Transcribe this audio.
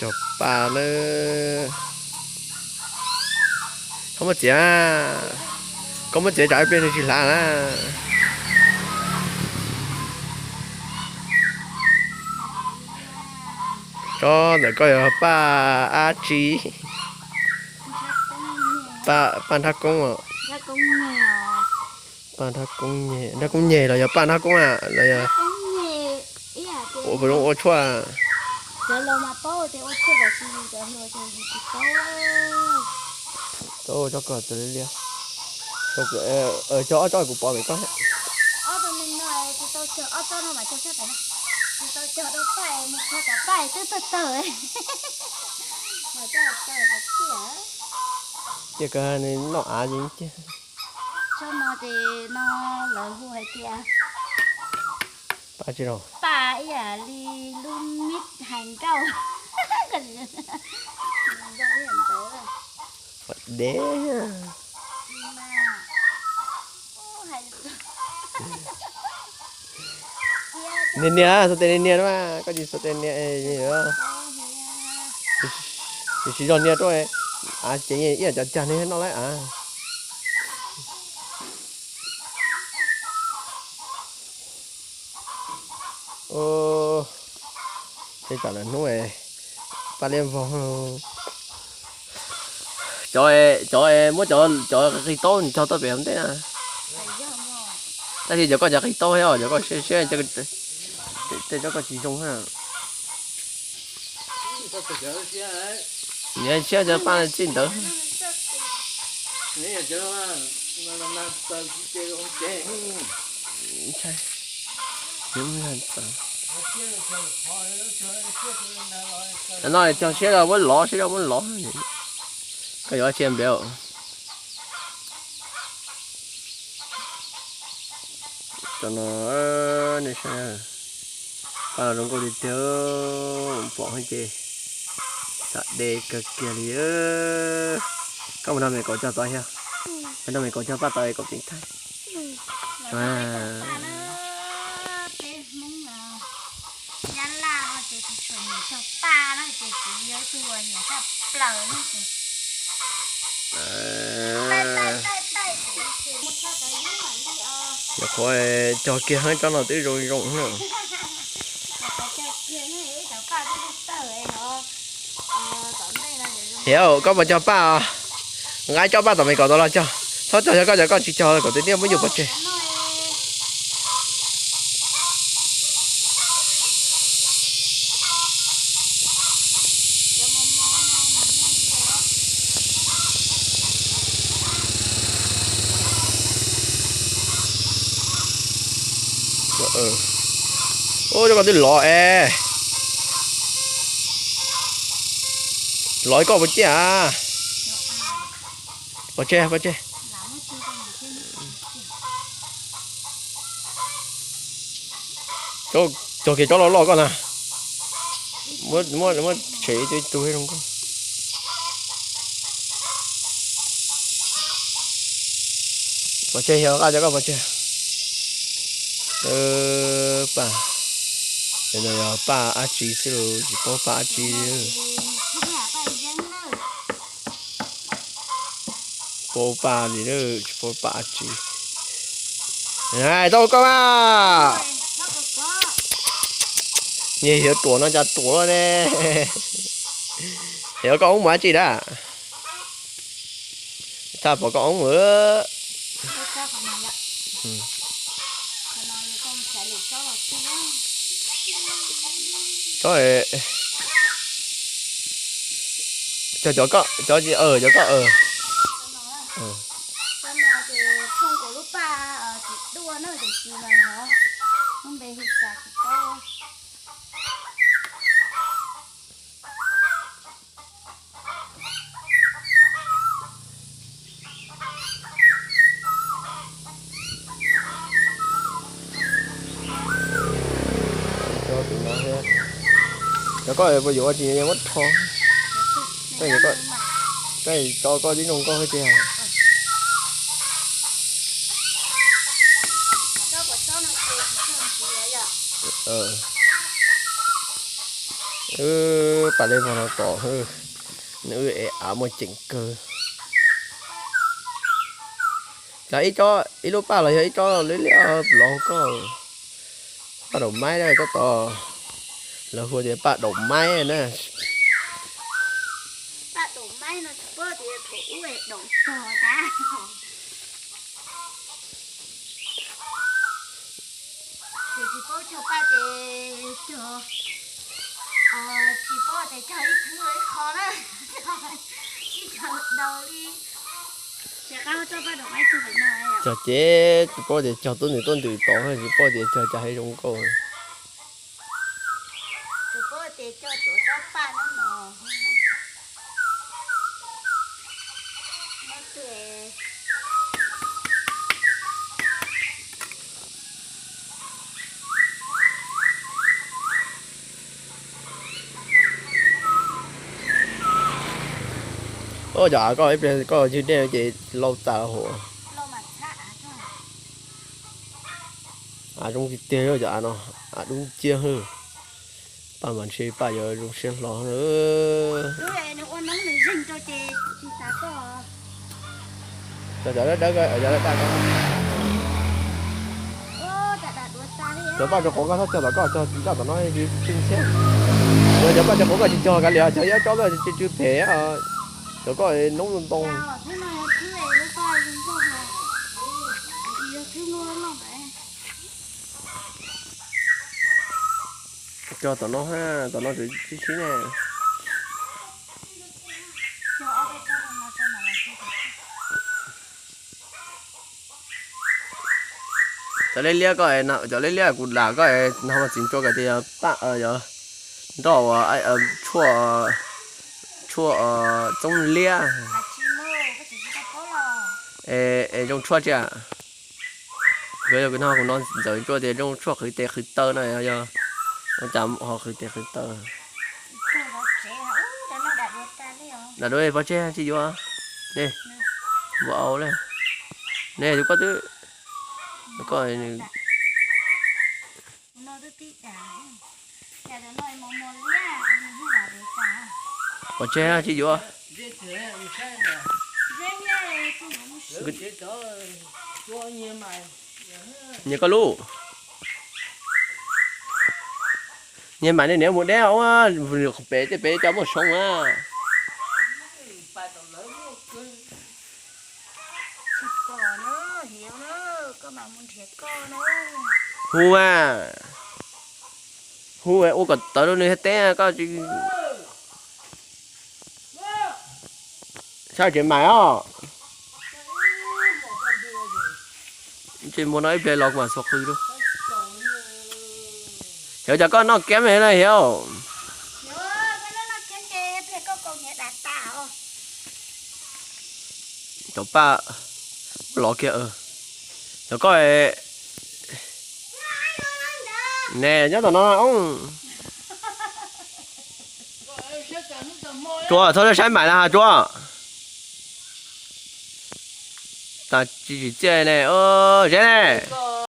Cog paj na. Koj muab txiav, koj muab txiav tsam ib pliag nws tsis hlav na. Tsob ntawm koj yog paj dab tsi? Paj, paj nrab koob os. Paj nrab koob nyeg, nrab koob nyeg los yog paj nrab koob a los yog ua zoo ua tshuaj? Tau tsob koj txawv li liab. Cog ob tsob kuv pov ntawm koj. Ciaj kawg nws noj av ces ciaj. Tsob no ces no lawv hu hais tias paj tsi los? Paj ib yam li lub mib hais nkauj. Zoo ib yam ntawd. Dev. Niag niag, xuas tes niag niag na, koj tsis xuas tes niag. Tsis zog niag rau, av ces ib yam cov cag niag noj lawm av. Ces tsam lawm hnub paj liab vog. Cov, cov muab cov, cov qis taub nws cog tuaj pem hauv ntej na. Tab sis cov koj cov qis taub thiab os, cov koj siab siab, tej cov koj tsis zoo na. Nws siab cov paj txij ntawd. No cog siab rau muab lov, siab rau muab lov. Koj yuav tsi nplej? Cov no, nej saib, paj no zoo nkauj tiag tiag, pom ces xav de kawg kiag li. Koj mus nrog me kaus cog tod thiab, nrog me kaus cog paj tod es kaus tseem thaij. Nyuam qhuav cog kiag heev, tsob no twb zoo zoo na. Hiav, koj puas cog paj os? Nqa coj paj tom me kaus tod los cog. Txhob cog xyov koj cov koj tsis cog kom tus niam muab yus pov tseg. Ub, cov koj twb lov es. Lov koj puas ciaj? Pov tseg, pov tseg. Cog kiag cov loj loj koj na. Muab tshem ib tug zoo nkauj. Pov tseg, yog qaj cov koj pov tseg. Paj, no yog paj dab tsi xwb los tsis paub paj dab tsi. Paub paj li, tsis paub paj dab tsi. Tau koj mas. Niag hiav ruam no cas ruam ne. Hiav koj oob mus dab tsi dab? Txhaj pom koj oob lawm. Cov, cov koj, cov koj. Cov koj puas yuav tsis muab rho. Tej cov koj tib zoo nkauj tiag. Paj liab vog no tom, nws wb ev av muaj ceem kawg. Cas ib tsob, ib lub paj los yog ib tsob liab liab los koj. Paj daum maib na tsob tod, lawv hu tias paj daum maib na. Paj daum maib no tsis paub tias thaum ub daum tog tas. Ces tsis paub cog paj ces cog, tsis paub tias cog ib thwv ib qho na, sib cog daus li. Cog ces tsis paub tias cog tuab ntws tuab ntws tod, tsis paub tias cog cas hais zoo nkauj. Tsis paub tias cog tuav tsob paj no no. Ua cov av koj ib pliag koj ywg dej ces lau tas hos. Av zoo tiag tiag cov av no, av dub ciab hwb. Paj mas ntshe paj yuav zoo siab hlo. Cov dawb dawb, cov dawb dawb. Cov paj tso quav koj txhob cog tom koj, cog tom no tsis ntshiab. Cov paj tso quav koj tsis cog kav liam, cog ib tsob koj tsw phem. Cov koj noob ntoo. Cog tom no, tom no tseem sib sib ne. Cov liab liab koj, cov liab liab kuv dam koj no mas txiv ntsuas kom tias yog paj, yog nroj uas tshuaj, tshuaj txoob liab. Es zoo tshuaj tsi? Kuv yog kuv no kuv no ntxawm ntsuas tias zoo tshuaj qhwv tes qhwv taw no yog, cas ho qhwv tes qhwv taw. Dam duav pov tseg tsis yuav. Ne, npua au le. Ne tus koj twb, koj pov tseg tsis yuav. Nyias koj lub. Nyias mam li niam mus deb ua pem tej pem cov muaj soov na. Hu mas, hu ua kom tawv rau nws thiab teb koj tsis. Saib tsev mais os. Tsis muaj no ib pliag los kuv mam xuas qw rau. Xyov cas koj noj kiab me na Hiav. Cov paj los kiag. Cov koj ne nyob tom no. Tsuas txhob saib mais na ha Tsuas. Tas tsis tsim txiaj ne, Zeb ne.